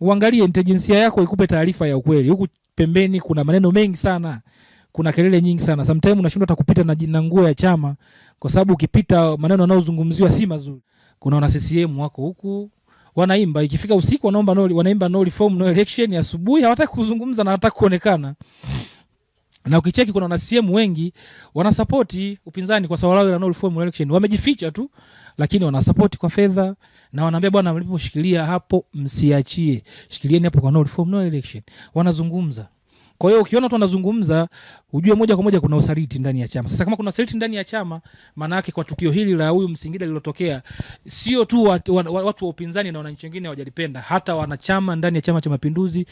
Uangalie intelijensia yako ikupe taarifa ya ukweli. Huku pembeni kuna maneno mengi sana, kuna kelele nyingi sana. Sometimes unashindwa hata kupita na nguo ya chama kwa sababu ukipita maneno yanayozungumziwa si mazuri. Kuna wana CCM wako huku wanaimba, ikifika usiku wanaomba no, wanaimba no reform no election, asubuhi hawataki kuzungumza na hawataki kuonekana. Na ukicheki kuna wana CCM wengi wanasapoti upinzani kwa sababu lao la no reform no election, wamejificha tu, lakini wanasapoti kwa fedha na wanaambia bwana, mliposhikilia hapo msiachie, shikilieni hapo kwa no reform no election. Wanazungumza. Kwa hiyo ukiona watu wanazungumza, ujue moja kwa moja kuna usaliti ndani ya chama. Sasa kama kuna usaliti ndani ya chama, maana yake kwa tukio hili la huyu Msingida lililotokea, sio tu watu wa upinzani na wananchi wengine hawajalipenda, hata wanachama ndani ya Chama cha Mapinduzi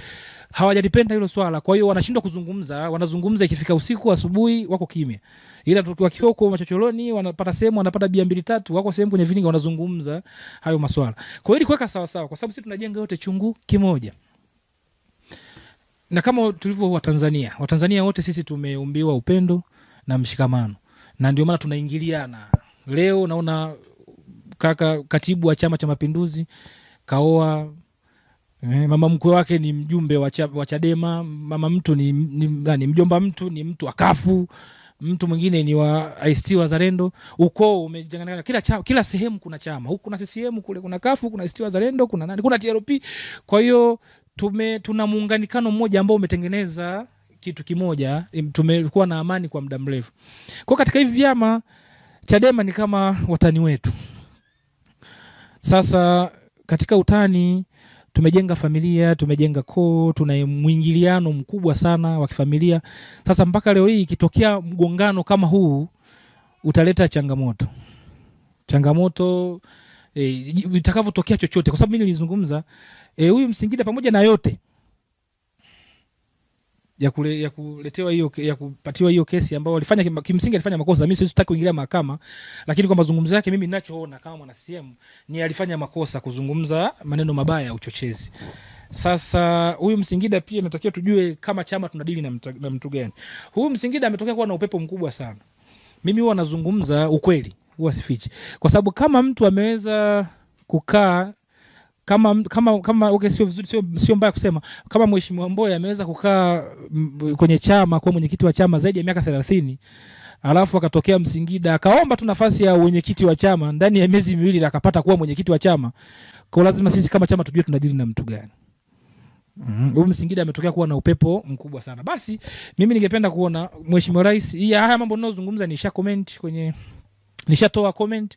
hawajalipenda hilo swala. Kwa hiyo wanashindwa kuzungumza, wanazungumza ikifika usiku, asubuhi wako kimya. Ila wakiwa huko machocholoni wanapata sehemu, wanapata bia mbili tatu, wako sehemu kwenye vilinga wanazungumza hayo maswala. Kwa hiyo ili kuweka sawa sawa, kwa sababu sisi tunajenga yote chungu kimoja. Na kama tulivyo Watanzania, Watanzania wote sisi tumeumbiwa upendo na mshikamano. Na ndio maana tunaingiliana. Leo naona kaka katibu wa Chama cha Mapinduzi kaoa, mama mkwe wake ni mjumbe wa Chadema, mama mtu ni mjomba mtu ni mtu wa kafu, mtu mwingine ni wa ACT Wazalendo. Ukoo umejanganyika, kila chama, kila sehemu kuna chama. Huku kuna CCM, kule kuna kafu, kuna ACT Wazalendo, kuna nani, kuna TLP. Kwa hiyo tuna muunganikano mmoja ambao umetengeneza kitu kimoja, tumekuwa na amani kwa muda mrefu. Kwa katika hivi vyama, Chadema ni kama watani wetu. Sasa katika utani tumejenga familia, tumejenga koo, tuna mwingiliano mkubwa sana wa kifamilia. Sasa mpaka leo hii ikitokea mgongano kama huu utaleta changamoto. Changamoto itakavyotokea chochote, kwa sababu mimi nilizungumza huyu Msingida pamoja na yote ya kuletewa hiyo, ya kupatiwa hiyo kesi ambayo alifanya, kimsingi alifanya makosa. Mimi sitaki kuingilia mahakama, lakini kwa mazungumzo yake mimi ninachoona kama mwana CCM ni alifanya makosa kuzungumza maneno mabaya ya uchochezi. Sasa huyu Msingida pia natakiwa tujue kama chama tunadili na mtu gani. Huyu Msingida ametokea kuwa na upepo mkubwa sana. Mimi huwa nazungumza ukweli, huwa sifichi. Kwa sababu kama mtu ameweza kukaa kama okay, sio vizuri, sio mbaya kusema, kama Mheshimiwa Mbowe ameweza kukaa kwenye chama kwa mwenyekiti wa chama zaidi ya miaka 30, alafu akatokea Msingida akaomba tu nafasi ya mwenyekiti wa chama ndani ya miezi miwili akapata kuwa mwenyekiti wa chama. Kwa lazima sisi kama chama tujue tunadili na mtu gani. Huyu Msingida ametokea kuwa na upepo mkubwa sana. Basi mimi ningependa kuona Mheshimiwa Rais, haya mambo ninayozungumza nisha comment kwenye, nishatoa comment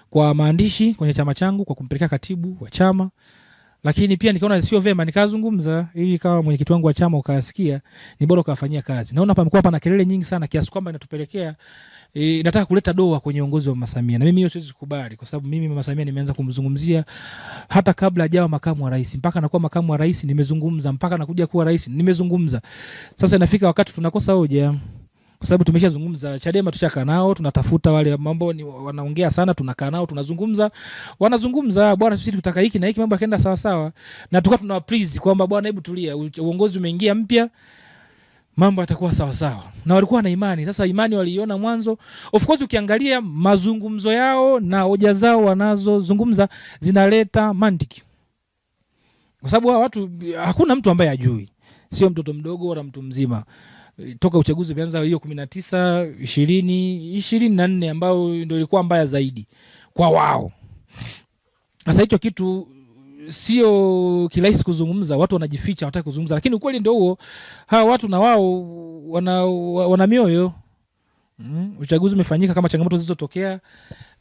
kwa maandishi kwenye chama changu kwa kumpelekea katibu wa chama, lakini pia nikaona sio vema nikazungumza ili kama mwenyekiti wangu wa chama ukasikia, ni bora ukafanyia kazi. Naona pamekuwa pana kelele nyingi sana kiasi kwamba inatupelekea nataka kuleta doa kwenye uongozi wa Mama Samia, na mimi hiyo siwezi kukubali, kwa sababu mimi Mama Samia nimeanza kumzungumzia hata kabla hajawa makamu wa rais, mpaka anakuwa makamu wa rais nimezungumza, mpaka anakuja kuwa rais nimezungumza. Sasa inafika wakati tunakosa hoja, kwa sababu tumeshazungumza. Chadema tushakaa nao, tunatafuta wale mambo ni wanaongea sana, tunakaa nao tunazungumza, wanazungumza bwana, sisi tutaka hiki na hiki, mambo yakaenda sawa sawa, na tukawa tuna please kwamba bwana, hebu tulia, uongozi umeingia mpya, mambo yatakuwa sawa sawa, na walikuwa na imani. Sasa imani waliiona mwanzo. Of course ukiangalia mazungumzo yao na hoja zao wanazozungumza zinaleta mantiki, kwa sababu hawa watu hakuna mtu ambaye ajui, sio mtoto mdogo wala mtu mzima. Toka uchaguzi umeanza hiyo 19, 20, 24 ambao ndio ilikuwa mbaya zaidi kwa wao. Sasa hicho kitu sio kirahisi kuzungumza, watu wanajificha, hawataki kuzungumza, lakini ukweli ndio huo. Hawa watu na wao wana mioyo. Uchaguzi umefanyika kama changamoto zilizotokea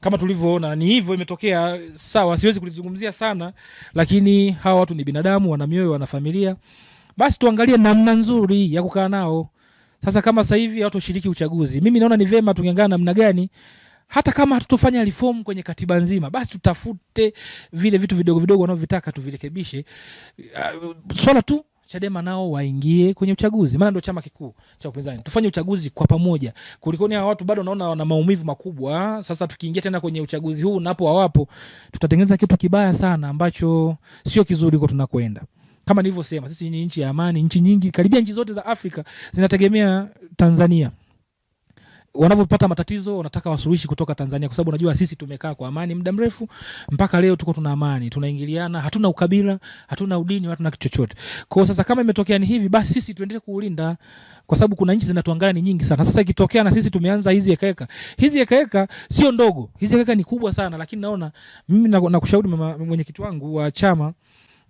kama tulivyoona ni hivyo imetokea, sawa, siwezi kulizungumzia sana, lakini hawa watu ni binadamu, wana mioyo, wana familia. Basi tuangalie namna nzuri ya kukaa nao. Sasa kama sasa hivi hawatoshiriki uchaguzi, mimi naona ni vema tungeangalia namna gani, hata kama hatutofanya reform kwenye katiba nzima, basi tutafute vile vitu vidogo vidogo wanavyotaka tuvirekebishe. Swala tu Chadema nao waingie kwenye uchaguzi, maana ndio chama kikuu cha upinzani. Tufanye uchaguzi kwa pamoja. Kulikoni hawa watu bado naona wana maumivu makubwa. Sasa tukiingia tena kwenye uchaguzi huu napo hawapo, tutatengeneza kitu kibaya sana ambacho sio kizuri kwa tunakwenda. Kama nilivyosema, sisi ni nchi ya amani. Nchi nyingi, karibia nchi zote za Afrika zinategemea Tanzania. Wanavyopata matatizo wanataka wasuluhishi kutoka Tanzania, kwa sababu unajua sisi tumekaa kwa amani muda mrefu, mpaka leo tuko tuna amani, tunaingiliana, hatuna ukabila, hatuna udini, hatuna kitu chochote. Kwa hiyo sasa kama imetokea ni hivi, basi sisi tuendelee kuulinda, kwa sababu kuna nchi zinatuangalia ni nyingi sana. Sasa ikitokea na sisi tumeanza hizi hekaheka, hizi hekaheka sio ndogo, hizi hekaheka ni kubwa sana, lakini naona mimi nakushauri mama mwenyekiti wangu wa chama,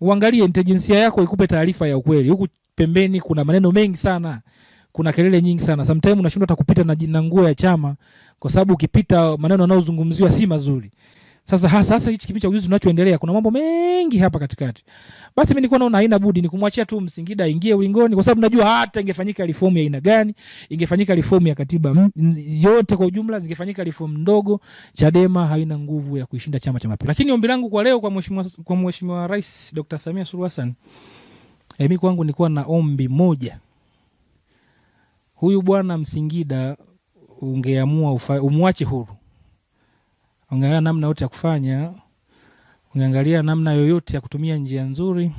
uangalie intelijensia yako ikupe taarifa ya ukweli. Huku pembeni kuna maneno mengi sana, kuna kelele nyingi sana. Sometimes unashindwa hata kupita na nguo ya chama, kwa sababu ukipita maneno yanayozungumziwa si mazuri. Sasa hasa hasa hichi kipindi cha ujuzi tunachoendelea, kuna mambo mengi hapa katikati. Basi mimi nilikuwa naona haina budi ni kumwachia tu Msingida aingie ulingoni, kwa sababu najua hata ingefanyika reform ya aina gani, ingefanyika reform ya katiba yote kwa ujumla, zingefanyika reform ndogo, Chadema haina nguvu ya kuishinda Chama cha Mapinduzi. Lakini ombi langu kwa leo kwa Mheshimiwa Rais Dr. Samia Suluhu Hassan, mimi kwangu nilikuwa na ombi moja. Huyu bwana Msingida ungeamua umwache huru. Ungeangalia namna yote ya kufanya, ungeangalia namna yoyote ya kutumia njia nzuri,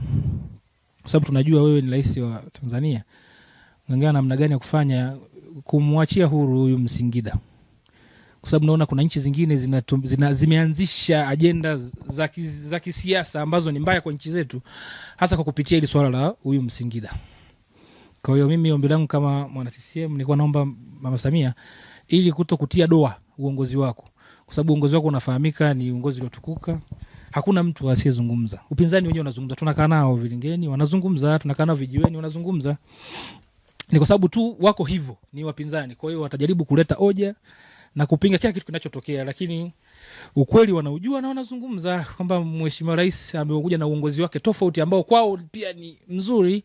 kwa sababu tunajua wewe ni rais wa Tanzania. Ungeangalia namna gani ya kufanya kumwachia huru huyu Msingida, kwa sababu naona kuna nchi zingine zimeanzisha ajenda za kisiasa ambazo ni mbaya kwa nchi zetu, hasa kwa kupitia hili swala la huyu Msingida. Kwa hiyo mimi ombi langu kama mwana CCM nilikuwa naomba Mama Samia, ili kutokutia doa uongozi wako, kwa sababu uongozi wako unafahamika ni uongozi uliotukuka, hakuna mtu asiyezungumza. Upinzani wenyewe unazungumza, tunakaa nao vilingeni wanazungumza, tunakaa nao vijiweni wanazungumza. Ni kwa sababu tu wako hivyo, ni wapinzani. Kwa hiyo watajaribu kuleta hoja na kupinga kila kitu kinachotokea, lakini ukweli wanaujua na wanazungumza kwamba Mheshimiwa Rais amekuja na uongozi wake tofauti ambao kwao pia ni mzuri.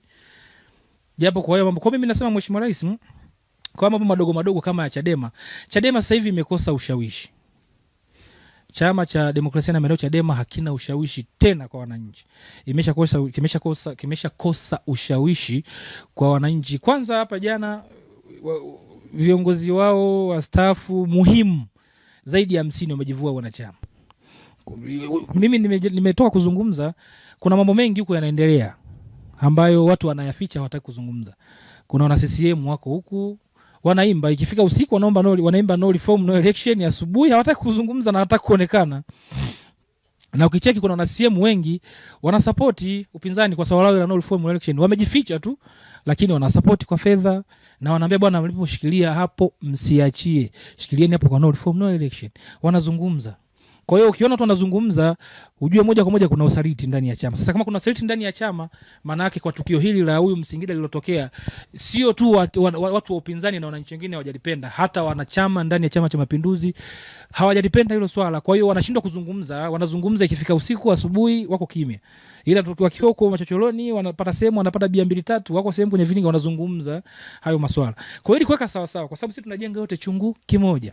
Japo kwa hiyo mambo, kwa mimi nasema Mheshimiwa Rais, kwa mambo madogo madogo kama ya Chadema. Chadema sasa hivi imekosa ushawishi. Chama cha Demokrasia na Maendeleo Chadema hakina ushawishi tena kwa wananchi. Kimeshakosa ushawishi kwa wananchi. Kwanza hapa jana viongozi wao wastaafu muhimu zaidi ya 50 wamejivua wanachama. Mimi nimetoka kuzungumza, kuna mambo mengi huko yanaendelea ambayo watu wanayaficha, hawataki kuzungumza. Kuna wana CCM wako huku wanaimba, ikifika usiku wanaomba no, wanaimba no reform no election, asubuhi hawataki kuzungumza na hawataki kuonekana. Na ukicheki kuna wana CCM wengi wanasupport upinzani kwa sababu lao la no reform no election, wamejificha tu, lakini wanasupport kwa fedha na wanaambia bwana, mliposhikilia hapo msiachie, shikilieni hapo kwa no reform no election. Wanazungumza. Kwa hiyo ukiona watu wanazungumza, ujue moja kwa moja kuna usaliti ndani ya chama. Sasa kama kuna usaliti ndani ya chama, maana yake kwa tukio hili la huyu Msingida lililotokea, sio tu watu wa upinzani na wananchi wengine hawajalipenda, hata wanachama ndani ya Chama cha Mapinduzi hawajalipenda hilo swala. Kwa hiyo wanashindwa kuzungumza, wanazungumza ikifika usiku, asubuhi wako kimya. Ila wakiwa huko machocholoni wanapata sehemu, wanapata bia 2 3, wako sehemu kwenye vilinga wanazungumza hayo maswala. Kwa hiyo ili kuweka sawa sawa, kwa sababu sisi tunajenga yote chungu kimoja.